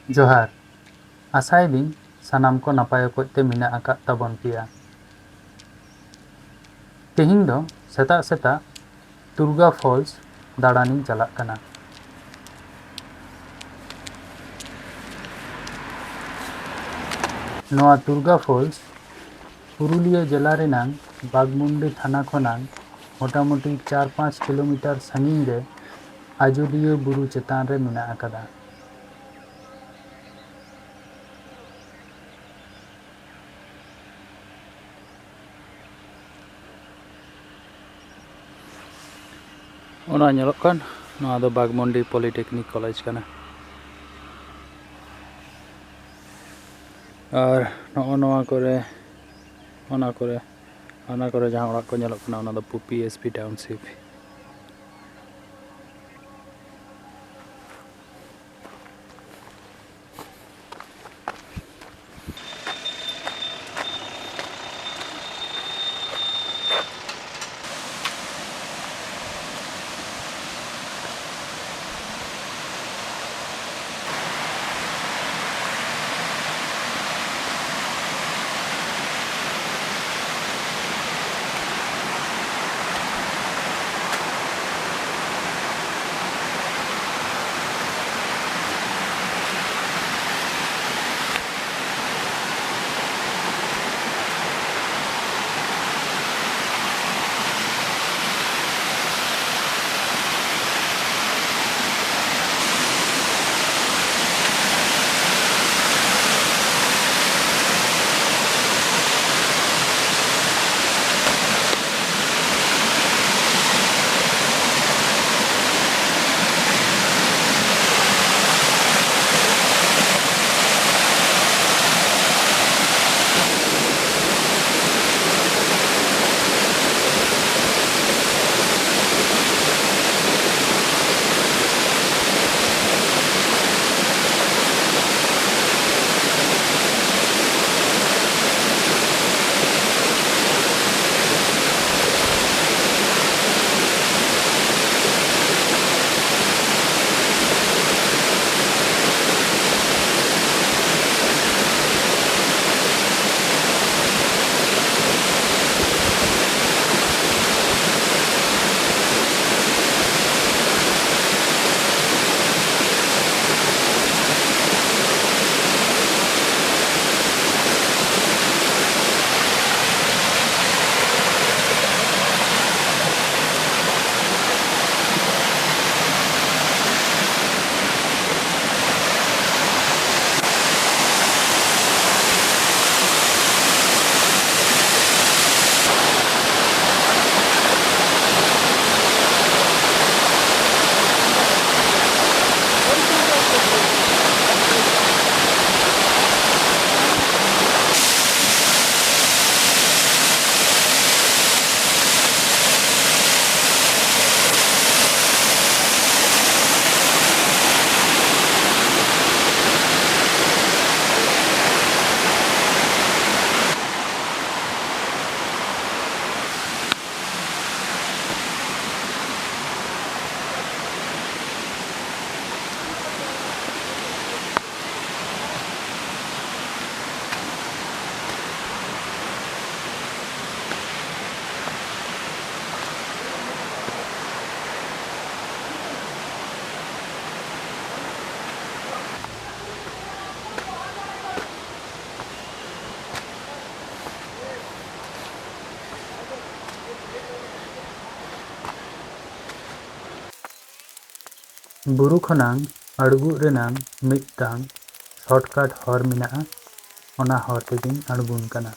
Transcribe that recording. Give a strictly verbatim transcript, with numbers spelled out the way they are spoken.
ᱡᱚᱦᱟᱨ᱾ ᱟᱥᱟᱭᱮᱫᱟᱹᱧ ᱥᱟᱱᱟᱢ ᱠᱚ ᱱᱟᱯᱟᱭ ᱚᱠᱚᱡ ᱛᱮ ᱢᱮᱱᱟᱜ ᱟᱠᱟᱫ ᱛᱟᱵᱚᱱ ᱯᱮᱭᱟ᱾ ᱛᱮᱦᱮᱧ ᱫᱚ ᱥᱮᱛᱟᱜ ᱥᱮᱛᱟᱜ ᱛᱩᱨᱜᱟ ᱯᱷᱚᱞᱥ ᱫᱟᱬᱟᱱᱤᱧ ᱪᱟᱞᱟᱜ ᱠᱟᱱᱟ᱾ ᱱᱚᱣᱟ ᱛᱩᱨᱜᱟ ᱯᱷᱚᱞᱥ ᱯᱩᱨᱩᱞᱤᱭᱟᱹ ᱡᱮᱞᱟ ᱨᱮᱱᱟᱝ ᱵᱟᱜᱽᱢᱩᱱᱰᱤ ᱛᱷᱟᱱᱟ ᱠᱷᱚᱱᱟᱝ ᱢᱚᱴᱟᱢᱩᱴᱤ ᱪᱟᱨ ᱯᱟᱸᱪ ᱠᱤᱞᱳᱢᱤᱴᱟᱨ ᱥᱟᱺᱜᱤᱧ ᱨᱮ ᱟᱡᱚᱫᱤᱭᱟᱹ ᱵᱩᱨᱩ ᱪᱮᱛᱟᱱ ᱨᱮ ᱢᱮᱱᱟᱜ ᱟᱠᱟᱫᱟ᱾ ᱚᱱᱟ ᱧᱮᱞᱚᱜ ᱠᱟᱱ, ᱱᱚᱣᱟ ᱫᱚ ᱵᱟᱜᱽᱢᱩᱱᱰᱤ ᱯᱚᱞᱤᱴᱮᱠᱱᱤᱠ ᱠᱚᱞᱮᱡᱽ ᱠᱟᱱᱟ᱾ ᱟᱨ ᱱᱚᱜᱼᱚ ᱱᱚᱣᱟ ᱠᱚᱨᱮ, ᱚᱱᱟ ᱠᱚᱨᱮ, ᱚᱱᱟ ᱠᱚᱨᱮ ᱡᱟᱦᱟᱸ ᱚᱲᱟᱜ ᱠᱚ ᱧᱮᱞᱚᱜ ᱠᱟᱱᱟ, ᱚᱱᱟ ᱫᱚ ᱯᱩᱯᱤ ᱮᱥ ᱯᱤ ᱴᱟᱣᱩᱱᱥᱤᱯ᱾ ᱵᱩᱨᱩ ᱠᱷᱚᱱᱟᱝ ᱟᱬᱜᱩᱜ ᱨᱮᱱᱟᱝ ᱢᱤᱫᱴᱟᱝ shortcut ᱦᱚᱨ ᱢᱮᱱᱟᱜᱼᱟ, ᱚᱱᱟ ᱦᱚᱨ ᱛᱮᱜᱮᱧ ᱟᱬᱜᱚᱱ ᱠᱟᱱᱟ᱾